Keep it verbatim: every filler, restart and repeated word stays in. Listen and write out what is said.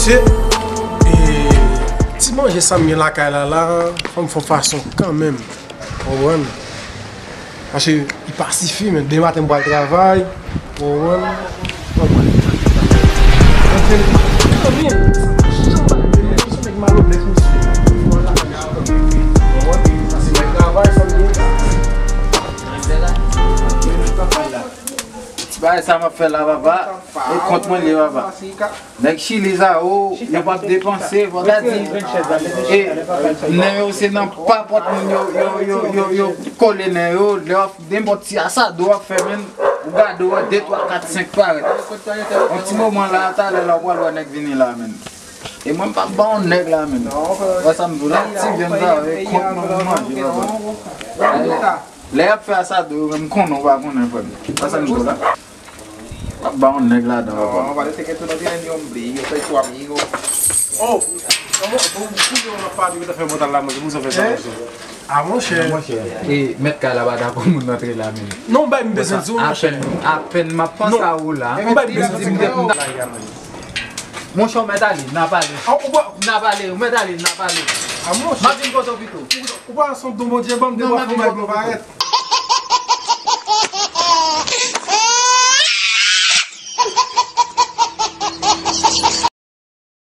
E, e, ti manje sa m gen lakay la, la, fò m fè yon fason kanmenm. Ou konprann? Paske li pa sifi, men demen maten m pral travay. Ou konprann? Ou konprann? Anfen, anfen, se yon nèg malonèt, misye. Ou konprann? Paske mwen travay, sa m gen. Ti bagay sa m ap fè la, papa. E kont mwen li, papa. Nèg Chili sa yo, yo p ap depanse, fò ta di. E nen yo se nan papòt moun yo, yo, yo, yo, yo kole nen yo. Lè w ap, nenpòt ti asado w ap fè, menm, ou gade w wè de, twa, kat, senk parèt. Yon ti moman la, talè la, ou pral wè nèg vini la, menm. E mwen m p ap ba yon nèg la, menm. Wè sa m di w la, ti vyann sa yo, e kont mwen m manje, papa. Lè y ap fè asado yo, menm konnen ou pa konnen, frè m. Wè sa m di w la. W ap ba yon nèg ladan, papa. Non, pale, te gen tou nan vin yon bli, yo fè tou amigo. Oh! Kòman, pou, pou yo nan pale, yo ta fè mòtal la manje, pou sa fè sa, manje. A, monchè. Monchè, e mèt kay la pa dakò moun antre la, menm. Non, bay m bezwen di w, monchè. Apèn, apèn m ap panse a ou la. Ou bay m bezwen di m. Monchè, ou mèt ale, n a pale. N a pale, ou mèt ale, n a pale. A, monchè. M ap vin kote w pito. Ou pa son don Bondye, ban m de bwa fwomaj mwen parèt.